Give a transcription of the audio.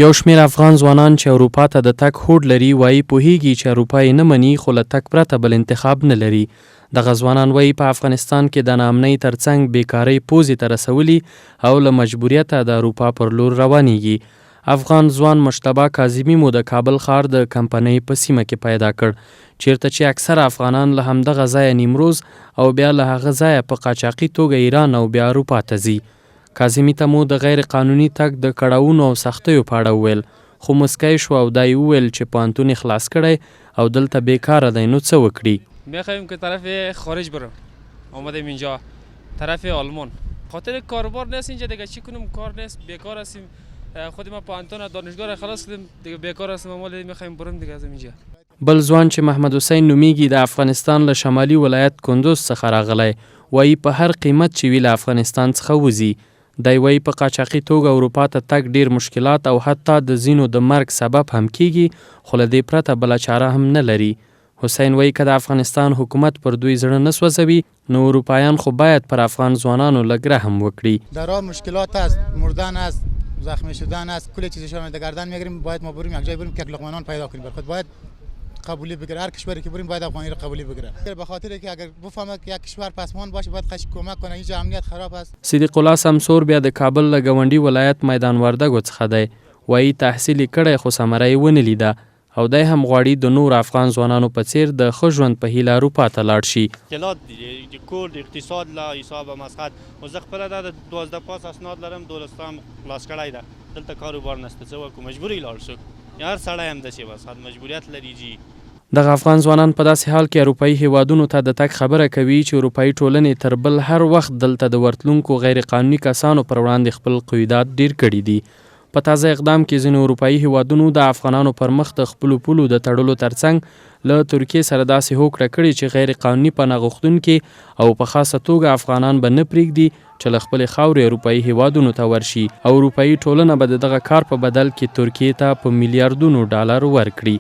یو شمېر افغان ځوانان چې اروپا ته د تګ هوډ لري وايي، پوهېږي چې اروپا یې نه مني، خو له تګ پرته بل انتخاب نه لري. دغه ځوانان وايي، په افغانستان کې د ناامنۍ ترڅنګ بې کارۍ پوزې ته رسولي او له مجبوریته د اروپا پر لور روانېږي. افغان ځوان مجتبی کاظمي مو د کابل ښار د کمپنۍ په سیمه کې پیدا کړ، چېرته چې اکثره افغانان له همدغه ځایه نیمروز او بیا له هغه ځایه په قاچاقي توګه ایران او بیا اروپا ته ځي. کاظمي ته مو د غیر قانوني تګ د کړاوونو او سختیو په اړه وویل، خو موسکی شو او دا یې وویل چې پوهنتون یې خلاص کړی او دلته بې کاره دی نو څه وکړي. میخواهیم که طرف خارج برم آمدیم اینجا طرف آلمان خاطر کاروبار نیست اینجا دیگه چی کنم کار نیست بیکار هستیم خود ما پوهنتون دانشگاه را خلاص کردیم دیگه بیکار هستیم ما میخوایم برم دیگه از اینجا. بل ځوان چې محمد حسین نومېږي د افغانستان له شمالي ولایت کندوز څخه راغلی، وايي په هر قیمت چې وي له افغانستان څخه وځي. دی وايي په قاچاقي توګه اروپا ته تګ ډېر مشکلات او حتی د ځینو د مرګ سبب هم کېږي، خو له دې پرته بله چاره هم نه لري. حسین وايي که د افغانستان حکومت پر دوی زړه نه سوځوي، نو اروپایان خو باید پر افغان ځوانانو لږ رحم وکړي. در راه مشکلات است، مردن است، زخمی شدن است، کل چیزشان در گردن میگیریم، باید ما بریم یک جای بریم که یک لقمه نان پیدا کنیم بر خود باید قبولی بگیره هر کشوری که بریم باید افغانی را قبولی بگیره به خاطر که اگر بفهمه که یک کشور پسمان باشه باید قش کمک کنه اینجا امنیت خراب است. صدیق الله سمسور بیا د کابل له ګاونډي ولایت میدان وردګو څخه دی، وايي تحصیل یې کړی خو ثمره یې ونه لیده او دی هم غواړي د نورو افغان ځوانانو په څېر د ښه ژوند په هیله اروپا ته لاړ شي. مشکلات دي د کور د اقتصاد له حسابه مسقط خو زه خپله دا د 12 پاس اسناد لرم دولسم خلاص کړی ده دلته کار و بار نشته څه وکړو مجبور یې لاړ شو هر سړی هم داسې مسقط مجبوریت لري جي. دغه افغان ځوانان په داسې حال کې اروپايي هېوادونو ته د تګ خبره کوي چې اروپايي ټولنې تر بل هر وخت دلته د ورتلونکو غیرقانوني کسانو پر وړاندې خپل قیودات ډېر کړي دي. په تازه اقدام کې ځینو اروپايي هېوادونو د افغانانو پر مخ د خپلو پولو د تړلو ترڅنګ له ترکیې سره داسې هوکړه کړې چې غیر قانوني پناه غوښتونکي او په خاصه توګه افغانان به نه پرېږدي چې له خپلې خاورې اروپايي هېوادونو ته ورشي او اروپايي ټولنه به د دغه کار په بدل کې ترکیې ته په میلیاردونو ډالر ورکړي.